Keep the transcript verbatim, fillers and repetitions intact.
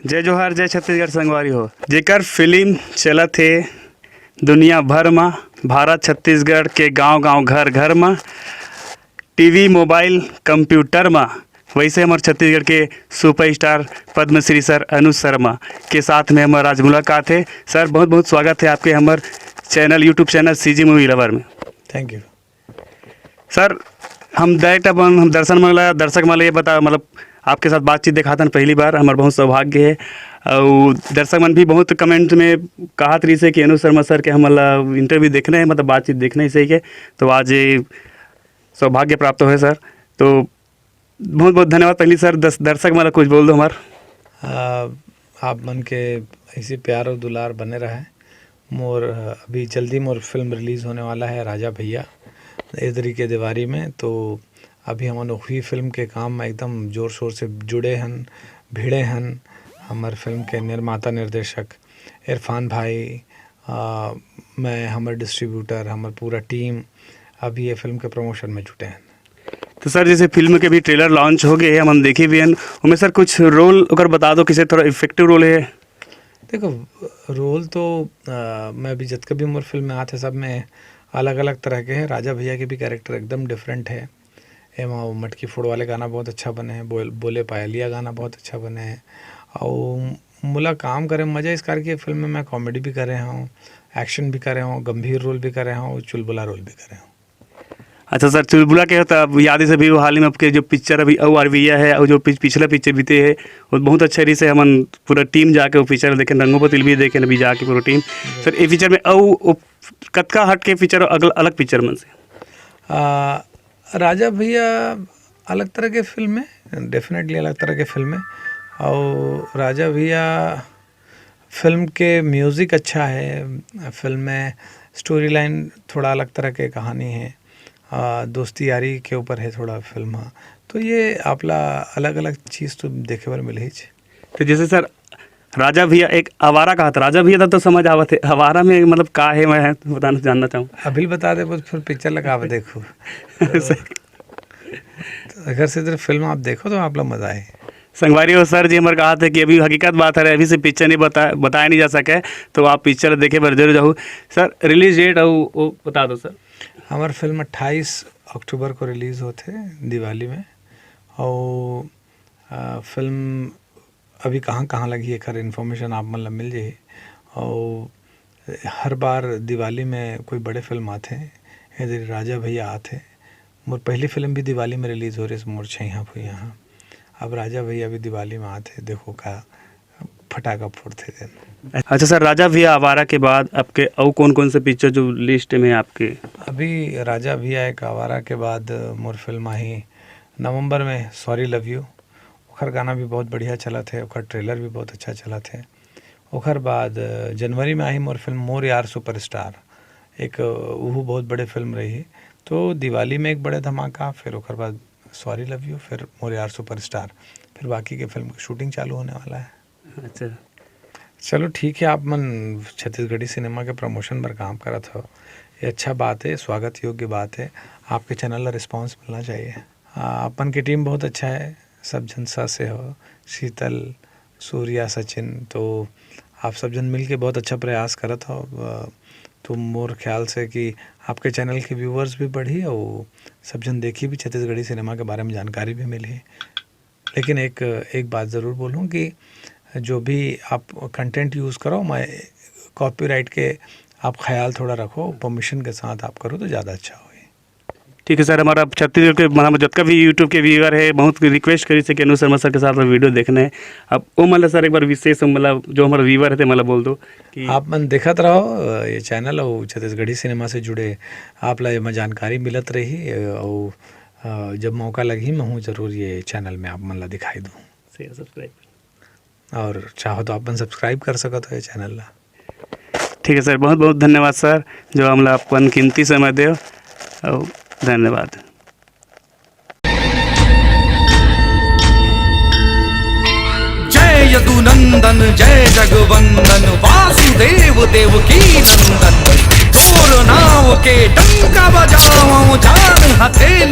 जय जोहार, जय छत्तीसगढ़ संगवारी हो। जेकर फिल्म चलत हे दुनिया भर म, भारत छत्तीसगढ़ के गांव-गांव, घर-घर म, टीवी, मोबाइल, कंप्यूटर म, वैसे हमर छत्तीसगढ़ के सुपरस्टार पद्मश्री सर अनुज शर्मा के साथ में हमर आज मुलाकात हे। सर, बहुत-बहुत स्वागत हे आपके हमर channel, YouTube channel CG movie lover में। Thank you. सर, हम डायरेक्ट अपन हम दर्शन मन ला, दर्शक मन ला ये बता, मतलब, आपके साथ बातचीत देखाथन पहली बार, हमर बहुत सौभाग्य हे। अउ दर्शक मन भी बहुत कमेंट में कहत रहिस हे कि अनुज शर्मा सर के हमन ला इंटरव्यू देखना हे, मतलब, बातचीत देखना हे, सही के। तो आज ये सौभाग्य प्राप्त होय सर। तो बहुत बहुत धन्यवाद पहली सर। दस-, दर्शक मन ला कुछ बोल दो हमार। आ, आप मन के ऐसे प्यार और दुलार बने रहे। मोर, अ, अभी जल्दी मोर फिल्म रिलीज होने वाला है राजा भैया, ए दरी के देवारी में। तो अभी हमन वही फिल्म के काम में एकदम जोर शोर से जुड़े हन, भिड़े हन। हमर फिल्म के निर्माता निर्देशक इरफान भाई, अ, मैं, हमर डिस्ट्रीब्यूटर, हमर पूरा टीम अभी ये फिल्म के प्रमोशन में जुटे हन। तो सर, जैसे फिल्म के भी ट्रेलर लॉन्च हो गए हे, हमन देखे भी हन, ओमे सर कुछ रोल ओकर बता दो, किसे थोड़ा इफेक्टिव रोल हे? देखो, रोल तो, अ, मैं अभी जतका भी मोर फिल्म में आत हे, सब में अलग-अलग तरह के हे। राजा भैया के भी कैरेक्टर एकदम डिफरेंट हे। एमा वो मटकी फोड़ वाले गाना बहुत अच्छा बने हे, बोल-, बोले पायलिया गाना बहुत अच्छा बने हे। अउ मोला काम करे में मजा इस करके फिल्म में मैं कॉमेडी भी करे हूँ, एक्शन भी करे हूँ, गंभीर रोल भी करे हूँ, चुलबुला रोल भी करे हूँ। अच्छा सर, चुलबुला के होता, अब याद से भी वो हाल ही में आपके जो पिक्चर अभी अउ आरवीया है, और जो पिछ-, पिछला पिक्चर बीते है, वो बहुत अच्छा रही से हमन पूरा टीम जाके वो पिक्चर देखे, रंगोपतिल भी देखे अभी जाके पूरा टीम। सर, ये पिक्चर में अउ वो कतका हट के पिक्चर अगल-, अलग पिक्चर मन से? आ, राजा भैया अलग तरह के फिल्म है, डेफिनेटली अलग तरह के फिल्म है। और राजा भैया फिल्म के म्यूज़िक अच्छा है, फिल्म में स्टोरी लाइन थोड़ा अलग तरह के कहानी है, आ, दोस्ती यारी के ऊपर है थोड़ा फिल्म, हाँ। तो ये आपला अलग-अलग चीज़ तो देखे बर मिलहीच। तो जैसे सर, राजा भैया एक आवारा कहा था, राजा भैया तब तो समझ आवत है, आवारा में मतलब का है, मैं बताना, जानना चाहूँ। अभी बता दे, फिर पिक्चर लगा आप देखो। सर। तो अगर से इधर फिल्म आप देखो तो आप लोग मज़ा आए। संगवारी हो सर जी, हमर कहा थे कि अभी हकीकत बात है, अभी से पिक्चर नहीं बता, बताया नहीं जा सके, तो आप पिक्चर देखे बर जरूर जाहू। सर, रिलीज डेट अउ वो बता दो सर। हमार फिल्म अट्ठाईस अक्टूबर को रिलीज होथे दिवाली में। और, आ, फिल्म अभी कहाँ-कहाँ लगही, एकर इन्फॉर्मेशन आप मन ला मिल जाही। और हर बार दिवाली में कोई बड़े फिल्म आथे, ए दरी राजा भैया आथे। मोर पहली फिल्म भी दिवाली में रिलीज हो रही, मोर छैहा भुइयां हा। अब राजा भैया भी दिवाली में आथे, देखो का फटाका फोड़थे दिन। अच्छा सर, राजा भैया आवारा के बाद आपके अउ कौन-कौन से पिक्चर जो लिस्ट में है आपके? अभी राजा भैया एक आवारा के बाद मोर फिल्म आही नवंबर में, सॉरी लव यू। ओखर गाना भी बहुत बढ़िया चलत है, ओखर ट्रेलर भी बहुत अच्छा चलत है। ओखर बाद जनवरी में आही मोर फिल्म मोर यार सुपरस्टार, एक उहू बहुत बड़े फिल्म रही। तो दिवाली में एक बड़े धमाका, फिर ओखर बाद सॉरी लव यू, फिर मोर यार सुपरस्टार, फिर बाकी के फिल्म की शूटिंग चालू होने वाला है। अच्छा। चलो ठीक है, आप मन छत्तीसगढ़ी सिनेमा के प्रमोशन बर काम करत हो, ये अच्छा बात है, स्वागत योग्य बात है। आपके चैनल ला रिस्पॉन्स मिलना चाहिए। आ, अपन की टीम बहुत अच्छा है, सब झन स से हो, शीतल, सूर्या, सचिन, तो आप सब झन मिल के बहुत अच्छा प्रयास करत हो। आ, तो मोर ख्याल से कि आपके चैनल के व्यूअर्स भी बढ़ी और सब झन देखी भी, छत्तीसगढ़ी सिनेमा के बारे में जानकारी भी मिली। लेकिन एक, एक बात ज़रूर बोलूँ कि जो भी आप कंटेंट यूज़ करो, मैं कॉपीराइट के आप ख्याल थोड़ा रखो, परमिशन के साथ आप करो तो ज़्यादा अच्छा होही। ठीक है सर, हमारा छत्तीसगढ़ के, मतलब, जितना भी YouTube के व्यूअर है, बहुत रिक्वेस्ट करी से कि अनुज शर्मा सर के साथ वीडियो देखना है। अब वो, मतलब, सर, एक बार विशेष, मतलब, जो हमारा व्यूअर है, ते, मतलब, बोल दो कि आप मन देखत रहो, अ, ये चैनल और छत्तीसगढ़ी सिनेमा से जुड़े आप ला एमा जानकारी मिलत रही, अ, और, अ, जब मौका लगही, महूँ जरूर ये चैनल में आप मन ला दिखाई दूँ। Share, subscribe. और चाहो तो आप मन सब्सक्राइब कर सकत हो ये चैनल ला। ठीक है सर, बहुत बहुत धन्यवाद सर, जो हमला अपन कीमती समय देव। और धन्यवाद। जय यदुनंदन, जय जगवंदन, वासुदेव देवकी नंदन। तोर नाव के डंका बजावं, जान हथेली